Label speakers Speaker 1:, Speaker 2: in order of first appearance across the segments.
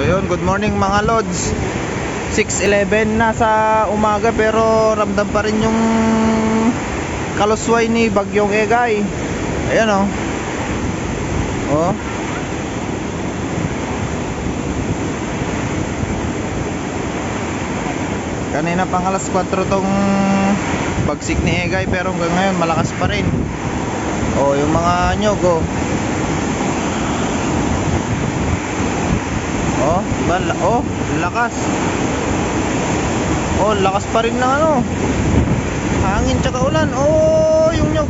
Speaker 1: Ayun, good morning mga lods. 6:11 na sa umaga pero ramdam pa rin yung kalusway ni Bagyong Egay. Ayan oh. Oh. Kanina pang alas 4 tong bagsik ni Egay pero hanggang ngayon malakas pa rin. Oh, yung mga nyog oh. Oh, diba? Oh, lakas. Oh, lakas pa rin ng ano. Hangin tsaka ulan. Oh, yung nyog.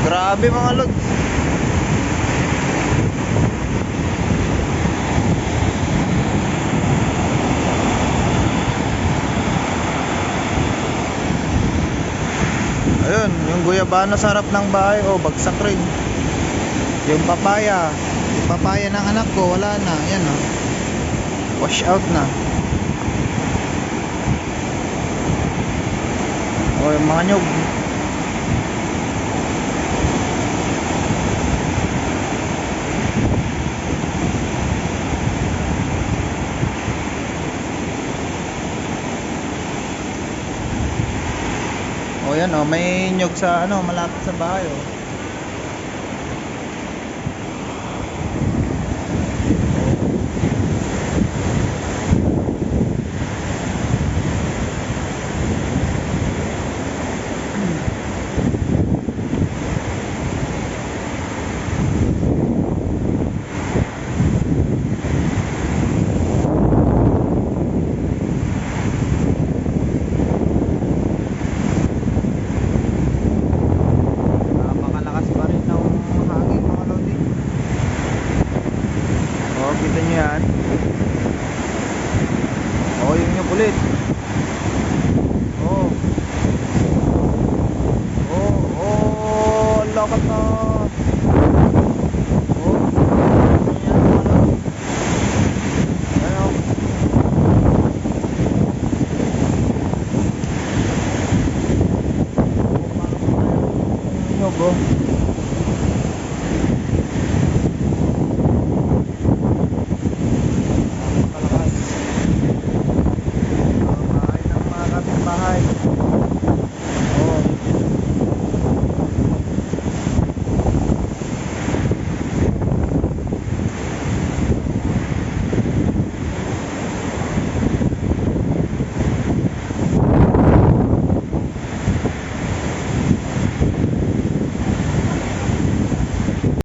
Speaker 1: Grabe mga lods. Ayun, yung guyabano sa harap ng bahay, oh, bagsak rin. Yung papaya ng anak ko, wala na. Yan oh. Wash out na. Oh, yung mga nyog. Oh, yan oh, may nyog sa ano, malapit sa bahay oh. Oh, kita nyo yan. Oh, yun yung ulit.